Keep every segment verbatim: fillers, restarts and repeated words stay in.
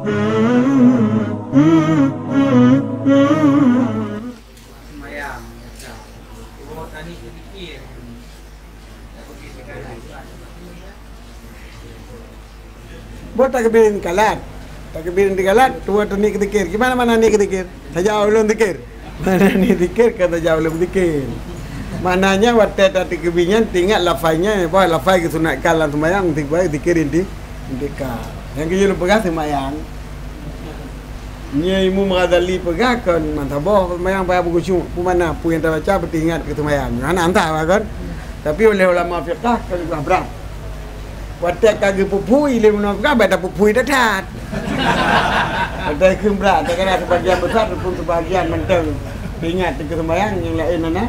Buat takbir kalat. Takbir kalat, tuan tu ni zikir. Gimana mana ni zikir? Saja ulun zikir. Mana ni zikir, kata saja ulun zikir. Maknanya, watèe tatakbir nyan, teuingat lafai nyan, bah lafai geusunatkan lam seumayang, tiba zikir inti, intikal. Nyang keujeuet lôn peugah seumayang. Nyoe Imam Ghazali peugah kon mantong boh seumayang payah beukhusyuk. Peue makna? Peue nyang tabaca beuteuingat keu seumayang. Hana antah bah kon. Tapi oleh ulama fiqah kon leubeh brat. Watèe ka geupupui lé ulama fiqah, bah tapupui that-that. Watèe kheun brat, takana sebagian besar ataupun sebagian mantong teuingat keu seumayang, nyang laén hana.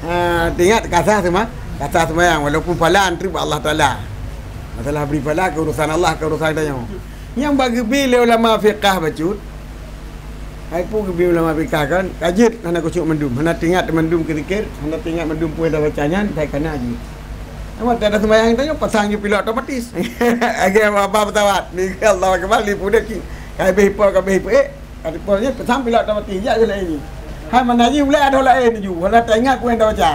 Ha, teuingat ka sah seuma-, ka sah seumayang, walaupun pahala antri bak Allah Taala. Masalah bri pahala keu urusan Allah, keu urusan tanyoe. Nyang bak geubi lé ulama fiqah bacut. Hai peue geubi ulama fiqah kan? Ka jeuet hana khusyuk mandum, hana teuingat mandum keu zikir, hana teuingat mandum peue tabaca nyan, hai kana jeuet. Amat ada seumayang tanyoe pasang ju pilot otomatis. Lagèe apa pesawat. Ni Allahu Akbar, li pudek ki. Ka habéh po, ka habéh po. Eh, ka habéh po nyan pasang pilot otomatis, jak je laén nyoe. Hai mana jih ulèe adoe laén ju, hana teuingat peue nyang tabaca.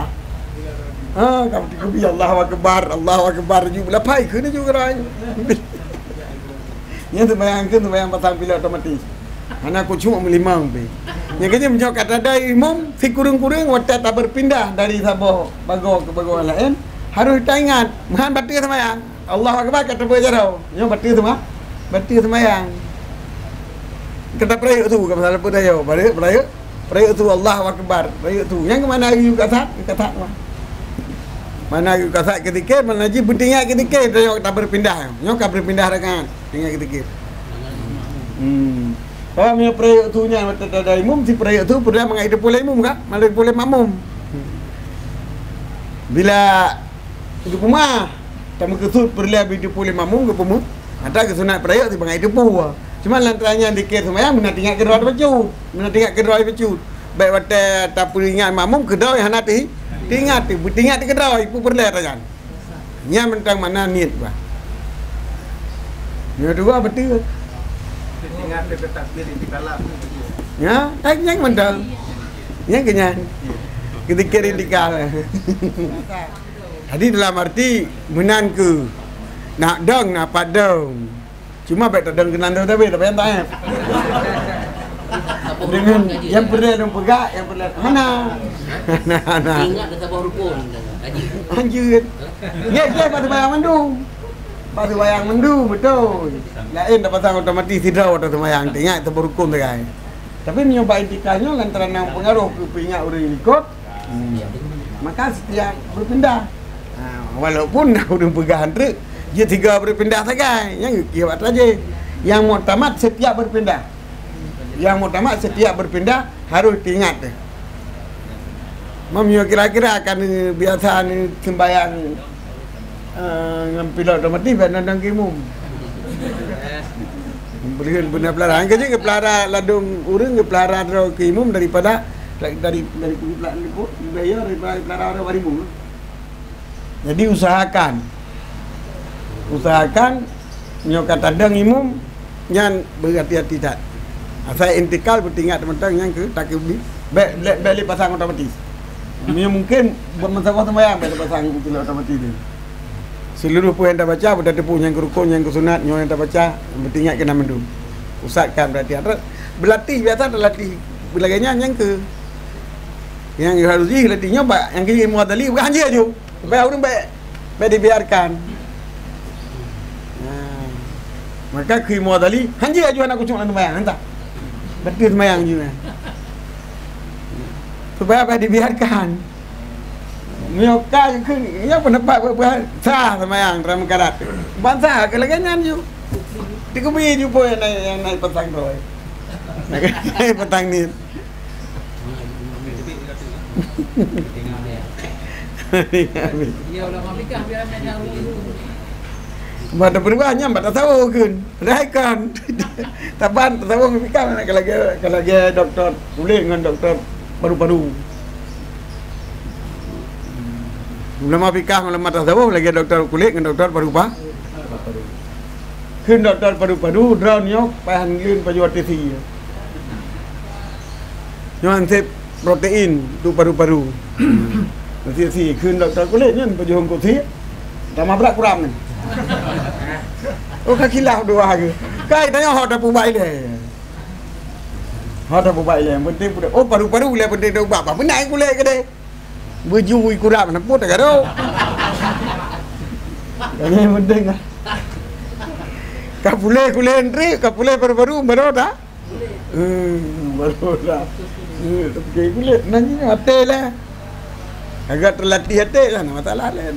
Ha, ka meuteukeubi Allahu Akbar, Allahu Akbar ju, lafai kheun ju geura nyoe. Nyan seumayang kheun seumayang pasang pilot otomatis. Hana khusyuk meulimong pih. Nyang keujeuet meunyoe ka tada imum, sikureueng-kureueng watèe tabeupindah dari saboh bagoe keu bagoe laén, harôh taingat, meuhan bateue seumayang. Allahu Akbar ka tabeuet jaroe. Nyoe bateue seuma-, bateue seumayang. Ka tapeurayeuk su, ka meusalah peue tayoe, bateue peurayeuk. Peurayeuk su, Allahu Akbar. Peurayeuk su. Nyang keu mana geukatat? Geukatat mah. Mana geukatat keu zikir, mana jih beuteuingat keu zikir, nyoe ka beupindah. Nyoe ka beupindah rakaat, teuingat keu zikir. Hmm. Bahwa meunyoe peurayeuk su nyan watèe tada imum, si peurayeuk su peureulèe mangat jiteupeue lé imum ka? Mangat jiteupeue lé makmum. Bila geupeumeu'ah, tameukeusut peureulèe jiteupeue lé makmum geupeumeu'ah. Ata geusunat peurayeuk si mangat jiteupeue. Cuma lantaran nyan zikir seumayang, meunan teuingat keudroe bacut. Meunan teuingat keudroe bacut. Bèk watèe tapeuingat makmum keudroe hana teu-, teuingat, beuteuingat keudroe, peue peureulèe ata nyan. Nyan mantong makna niet bah. Nyoe dua beutôi. Ingat takbir intikal lah. Ya, kan nyan mantong. Nyan keu nyan. Keu zikir intikal. Jadi dalam arti meunan keu nak dong, nak pat dong. Cuma bèk tadong keunan tu tapi, tapi entah, eh. Dengan nyang peureulèe lôn peugah, nyang peureulèe hana. Hana, hana. Ingat dah saboh rukun, Haji. Lanjut. Ya, ya, bak seumayang mandum. Bak seumayang mandum, beutôi. Laén tapasang otomatis sidroe watèe seumayang, teuingat saboh rukun sagai. Tapi meunyoe bak intikal nyoe lantaran na peungaroh keu peuingat ureueng likot, Hmm. Maka setiap berpindah. Ha, walaupun na ureueng peugah treuk, jeuet sigoe berpindah sagai, nyang kiwat saja. Yang muktamad setiap berpindah. Yang muktamad setiap berpindah harus diingat. Meunyoe kira-kira kan, eh, biasa ni sembahyang Eh, ngon pilot otomatis bèk nonton keu imum. Beureuen beuna peulara. Nyang keujeuet geupeulara ladôm ureueng geupeulara droe keu imum daripada, dari, dari peulara, daripada peulara droe bak imum. Jadi usahakan, usahakan nyoe ka tadong imum, nyan beuhati-hati that. Asai intikal beuteuingat mantong nyang keu takeubi, bèk, bèk, bèk lé pasang otomatis. Meunyoe mungken, buet meusaboh seumayang bèk lé pasang otomatis tu. Seuluruh peue nyang tabaca, beutateupeue nyang keu rukon, nyang keu sunat, nyoe nyang tabaca, beuteuingat keunan mandum. Pusatkan perhatian. Beulatih biasa talatih. Beulagèe nyan nyang keu, nyang harus jih latih nyoe bak nyang keu Imam Ghazali, bukan hana jih aju. Supaya ureueng bèk, bèk dibiarkan. Nah, maka keu Imam Ghazali, hanjeuet aju hana khusyuk lam seumayang, entah. Beutôi seumayang jih. Supaya bèk dibiarkan. Meunyoe ka keu, nyan pendapat buet-buet sah seumayang dalam karat. Ban sah keu lagèe nyan ju. Dikeubri ju peue nyang na, nyang na petang droe. Petang ni. Bak tapeurubah nyan bak tasawuf kheun. Padahai kon. Taban tasawuf ngon fikah, ka lagèe, ka lagèe dokto kulit ngon dokto paru-paru. Ulama fikah, ulama tasawuf lagèe dokto kulit ngon dokto paru-pa-, Kheun dokto paru-paru, droeneuh nyoe paih leuen pajoh T C. Nyoe han sép protein untuk paru-paru. T C kheun dokto kulét nyan pajoh hongkot sie. Tamah brat kurang nyan. Oh, ka khilaf dua ke. Kai tanyoe ho tapeubuet ilée. Ho tapeubuet ilée. Yang penting peude-, oh, paru-paru ilée penting taubat. Bah beuna kulét keudeh. Beujui kurang na pun tagaro. Yang penting ah. Ka puléh kulét nyan, ka puléh paru-paru baru dah. Hmm, baru dah. Hmm, tapi kulét nanya até lah. Agak terlatih até lah, masalah lain.